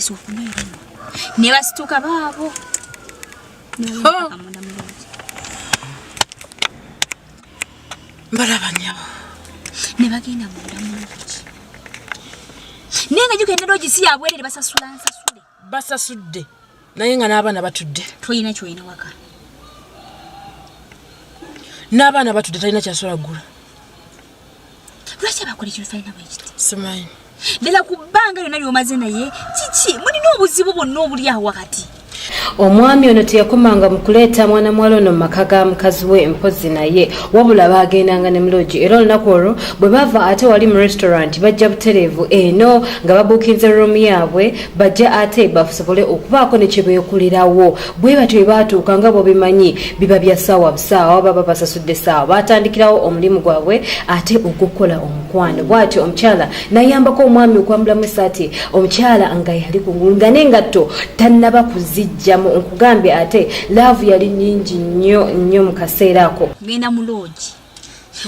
Batandise okunywera eno ne basituka baabo. Munda mu loogi. Mbalaba nnyabo. Ne bagenda munda mu loogi. Naye nga jjukira ne loogi si yabwerere, basasula nsasule. Basasudde naye nga n'abaana batudde. Tolina kyolina waka. N'abaana batudde, talina kyasobola kugula. Lwaki abakola ekintu talina bwekiti? Simanyi. Ddala ku bbanga lyonna lyomaze naye, kiki mulina obuzibu bwonna obuli awo wakati? Omwami ono teyakomanga mu kuleeta mwana muwala ono mu maka ga mukazi we mpozzi naye, wabula baagendanga ne mu loogi. Era olunaku olwo bwe bava ate wali mu restaurant, bajja butereevu eno nga babuukinze room yaabwe, bajja ate basobole okubaako ne kye beekolerawo. Bwe batyo bwe baatuuka, nga bw'obimanyi biba bya ssaawa busaawa, baba basasudde ssaawa, baatandikirawo omulimu gwabwe ate ogw'okukola omukwano. Bw'atyo omukyala n'ayambako omwami okwambulamu essaati, omukyala nga yali kungulu nga n'engatto tannaba kuzijjamu. Nkugambye ate love yali nnyingi nnyo nnyo mu kaseera ako. Genda mu loogi,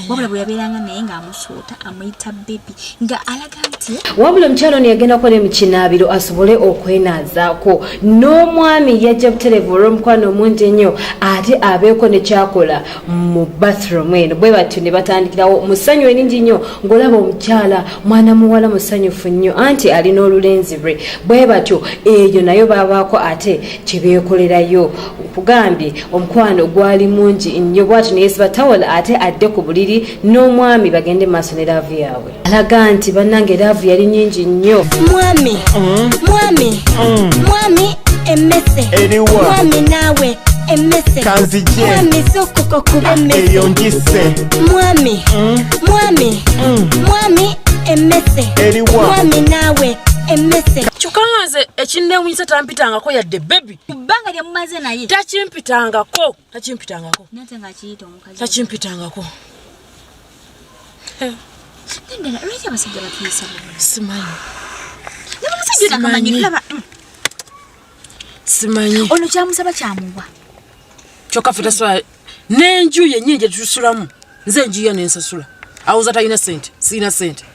wabula bwe yabeeranga naye ng'amusuuta, amuyita baby, nga alaga nti Wabula omukyala ono yagendako ne mu kinaabiro asobole okwenaazaako, n'omwami yajja butereevu olw'omukwano omungi ennyo ate abeeko ne kyakola mu bathroom eno. Bwe batyo ne batandikirawo mu ssanyu eringi nnyo, ng'olaba omukyala mwana muwala musanyufu nnyo anti alina olulenzi lwe. Bwe batyo eyo nayo babaako ate kye beekolerayo. Nkugambye omukwano gwali mungi nnyo. Bwatyo ne yeesiba tawel ate adde ku buliri n'omwami bagende maaso ne love yaabwe. Alaga nti bannange love yali nnyingi nnyo. Mwami, mwami, mwami, emmese. Eriwa? Mwami naawe, emmese. Kanzije. Mwami, zukuka kuba emmese. Eyo ngisse. Mwami, mwami, mwami, emmese. Eriwa? Mwami naawe, emmese. Kyokka nga nze ekinneewunyisa, tampitangako yadde baby. Ku bbanga lyemumaze naye? Takimpitangako, takimpitangako. Naye ate ng'akiyita omukazi. Takimpitangako. Endala, lwaki abasajja batuyisa bubi? Simanyi. Naye omusajja ono akamanyi. Simanyi. Laba, Simanyi. Ono kyamusaba kyamuwa. Kyokka ffe tasobola n'enju yennyini gye tusulamu. Nze enju nensasula, awuza talina sente, sirina sente.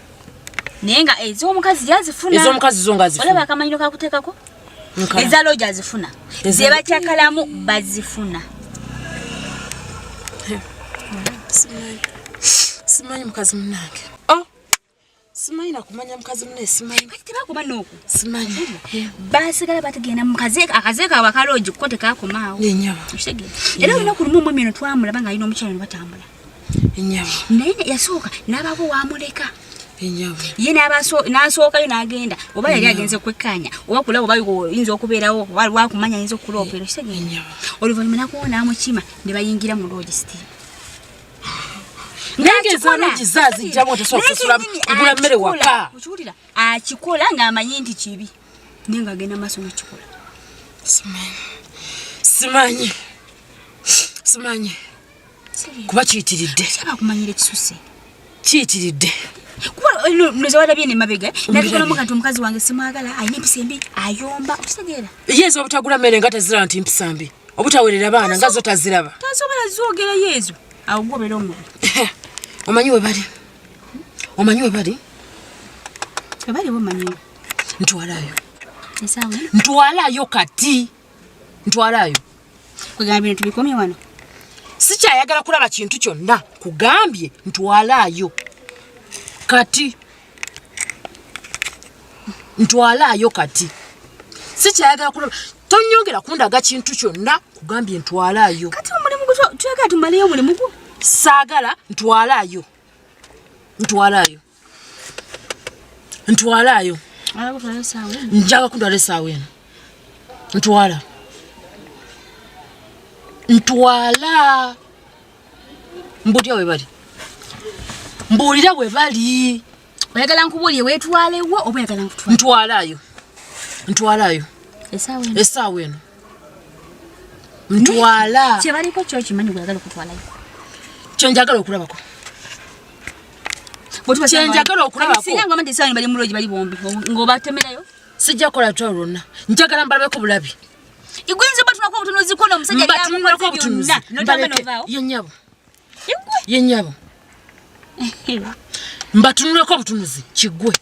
Naye nga ez'omukazi yazifuna. Ez'omukazi zo nga azifuna. Olaba akamanyiro kakuteekako. Nkala. Eza loogi azifuna, ze bakyakalamu bazifuna. Simanyi mukazi munange. Oh, simanyi nakumanya mukazi munaye, simanyi. Kati tebakuba nooku. Simanyi. Basigala batugenda mu kazeeko awo akaloogi ko tekakomaawo. Enyabo. Okitegeera? Era olunaku lumu omwami ono twamulaba ng'alina omukyala ne batambula. Enyabo. Naye yasooka n'abaako wamuleka. Enyabo. Ye n'asookayo n'agenda, oba yali agenze kwekkaanya oba kulaba oba oyinza okubeerawo oba lwakumanya ayinza okuloopera. Okitegeera? Enyabo. Oluvannyuma nakuwo n'amukima ne bayingira mu loogi still. Naye ng'eza loogi zo azijjamu, tosobola kusasula kugula mmere waka. Okiwulira? Akikola ng'amanyi nti kibi, naye ng'agenda maaso n'okikola. Simanyi, simanyi, simanyi, kuba kiyitiridde. Kyabakumanyira ekisuse. Kiyitiridde. Kuba ndoza walabye nemabega nabikolamu kanti omukazi wange simwagala, alina empisa embi, ayomba. Okitegeera? Ye ez'obutagula mmere nga taziraba nti mpisa mbi, obutawerera baana nga zo taziraba. Tasobola zoogerayo ezo, awo gwobeera omubi. Omanyi we bali? Omanyi we bali? Webali bomanyiwo. Ntwalayo. Esaawa eno? Ntwalayo kati, ntwalayo. Kwegamba bino tubikomye wano. Sikyayagala kulaba kintu kyonna. Kugambye ntwalaayo kati, ntwalaayo kati. Sikyayagala kulaba, tonyongera kundaga kintu kyonna. Kugambye ntwalaayo. Kati omulimu gwo twagala tumaleyo omulimu gwo. Saagala, ntwalaayo, ntwalaayo, ntwalaayo. Alakutwala esaawa eno? Njaga kuntwala esaawa eno. Ntwala, ntwala. Mbuulira we bali, mbuulira we bali. Oyagala nkubuulire weetwalewo oba oyagala nkutwale? Ntwalaayo, ntwalaayo. Esaawa eno? Esaawa eno, ntwala. Kyebaliko kyo kimanyi, gweyagala okutwalayo. Kyenjagala okulabako. Kyenjagala okulabako. Singa ngamba nti esaawa eno bali mu loogi, bali bombi, ng'obatemerayo? Sijja kukola lutalo lwonna, njagala mbalabeko bulabi. Iguyinza obatunako obutunuzi ko n'omusajja. Mbatunulako obutunuzi. Notamba Mbaleke. novaawo. Ye nnyabo, ye nnyabo, mbatunuleko obutunuzi kiggwe.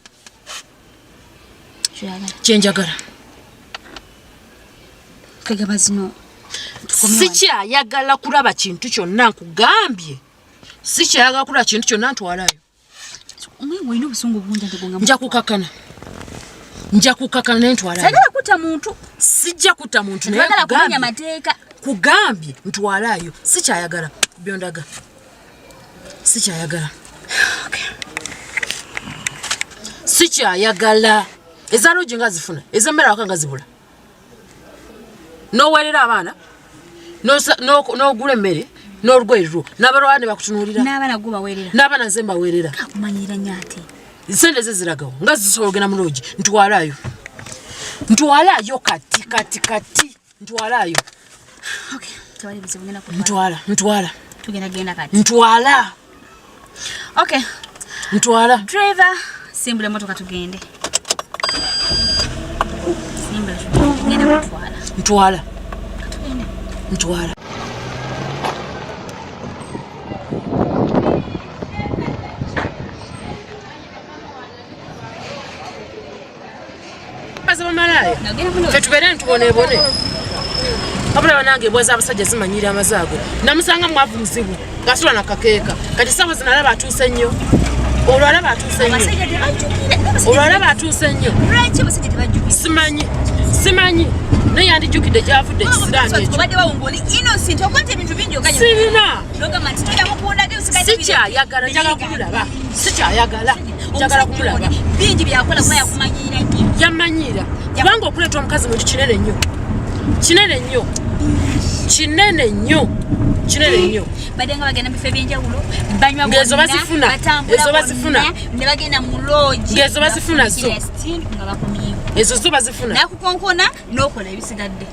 Kyoyagala. Kyenjagala. Kagaba zino tukomye wano. Sikyayagala kulaba kintu kyonna, nkugambye sikyayagala kulaba kintu kyonna, ntwalayo. Omwe olina obusungu bungi ate gonga. Nja kukakana, nja kukakana naye ntwalayo. Sagala kutta muntu. Sijja kutta muntu naye Twagala kumenya nkugambye, mateeka. kugambye ntwalayo, sikyayagala byondaga, sikyayagala, sikyayagala. Eza loogi nga zifuna, ezemmere awaka nga zibula, noweerera abaana, n'ogula emmere n'olugoye lulwo, n'abalwala ne bakutunuulira. N'abaana gwe baweerera. N'abaana nze mbaweerera. Akumanyira nnyo ate. Sente ze ziragawo nga zisobola ogenda mu loogi. Ntwalayo, ntwalayo kati kati kati, ntwalayo. Okay, tewali buzibu, ngenda kutwala. Ntwala, ntwala. Tugenda genda kati. Ntwala. Okay. Ntwala. Driver, simbula emotoka tugende. Simbula tugende. Ngenda kutwala. Ntwala. Katugende. Ntwala. Baza bamalaaya. Nagenda kuno. Ffe tubeere ntubonebone. Wabula banange, embwa z'abasajja zimanyira amaze ago. Namusanga mwavu muzibu gasula nakakeeka. Kati sawa zino alaba atuuse nnyo, olwo alaba atuuse nnyo. Abasajja tebajjukira. Olwo alaba atuuse nnyo. Lwaki abasajja tebajjukira? Simanyi, simanyi, naye yandijjukidde gyavudde ekisiraani ekyo. Obadde bawo ng'oli innocent, okwata ebintu bingi oganya. Sirina. Nogamba nti toddamu kundaga ebisigadde biri. Sikyayagala, njagala kumulaba, sikyayagala, njagala kumulaba. Bingi byakola kuba yakumanyiira nnyo. Yamanyiira kubanga okuleeta omukazi muntu kinene nnyo, kinene nnyo, kinene nnyo, kinene nnyo. Badde nga bagenda mu bifo ebyenjawulo, banywa Ng'ezo bonna, bazifuna, batambula ezo bazifuna. bonna, ne bagenda mu loogi. Ng'ezo bazifuna zo. Nga bakomyewo Ezo zo bazifuna. nakukonkona n'okola ebisigadde.